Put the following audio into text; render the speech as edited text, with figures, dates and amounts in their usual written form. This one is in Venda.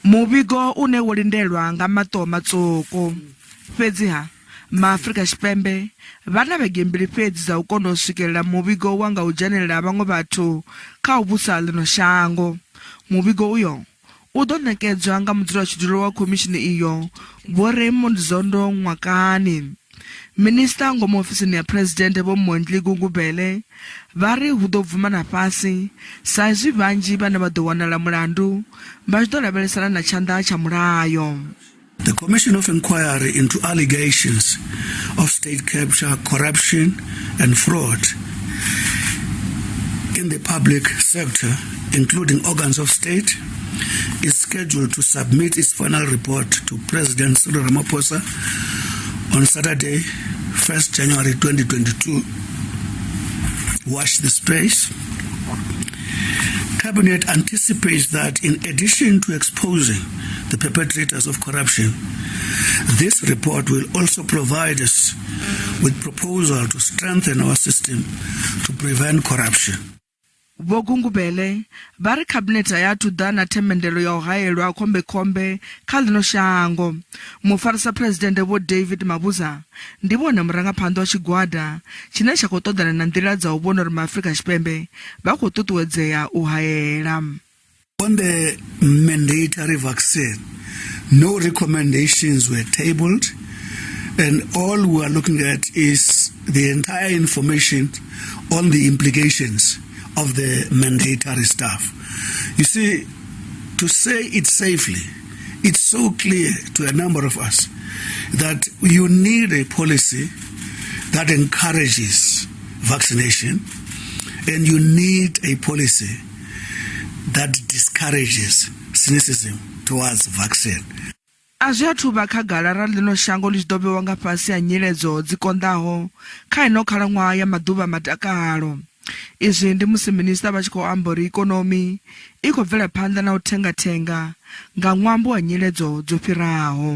Muvhigo une wo lindelwa nga maṱo matswuku. Fhedziha, MaAfrika Tshipembe vha na vhege mbili fhedzi dza u kona u swikelela muvhigo wa nga u dzhenelela ha vhaṅwe vhathu kha u vhusa ḽino shango. Muvhigo uyo u ḓo ṋekedzwa nga mudzulatshidulo wa khomishini iyo, Vho Raymond Zondo Ngwakani. Minisiṱa ngomu ofisini ya Phresidennde Vho Mondli Gungubele vha ri hu ḓo bvuma na fhasi sa izwi vhanzhi vhane vha ḓo wanala mulandu vha tshi ḓo lavhelesana na tshanḓa tsha mulayo. The Commission of Inquiry into Allegations of State Capture, Corruption and Fraud in the Public Sector, including organs of state, is scheduled to submit its final report to President Cyril Ramaphosa on Saturday, 1st January 2022. Watch the space. Cabinet anticipates that in addition to exposing the perpetrators of corruption, this report will also provide us with proposal to strengthen our system to prevent corruption. Vho Gungubele vha ri Khabinethe a i athu ḓa na themendelo ya u haelwa ha khombekhombe kha ḽino shango. Mufarisa Phresidennde Vho David Mabuza ndi vhone murangaphanḓa wa tshigwada tshine tsha khou ṱoḓana na nḓila dza u vhona uri MaAfrika Tshipembe vha khou ṱuṱuwedzea u haela. On the mandatory vaccine, no recommendations were tabled and all we are looking at is the entire information on the implications of the mandatory stuff. You see, to say it safely, it's so clear to a number of us that you need a policy that encourages vaccination and you need a policy that discourages cynicism towards vaccine. A zwi athu vha khagala arali ḽino shango ḽi tshi ḓo vhewa nga fhasi ha nyiledzo dzi konḓaho kha ino khalaṅwaha ya maḓuvha a madakalo. Izwi ndi musi minisiṱa vha tshi khou amba uri ikonomi i khou bvela phanḓa na u thengathenga nga ṅwambo wa nyiledzo dzo fhiraho.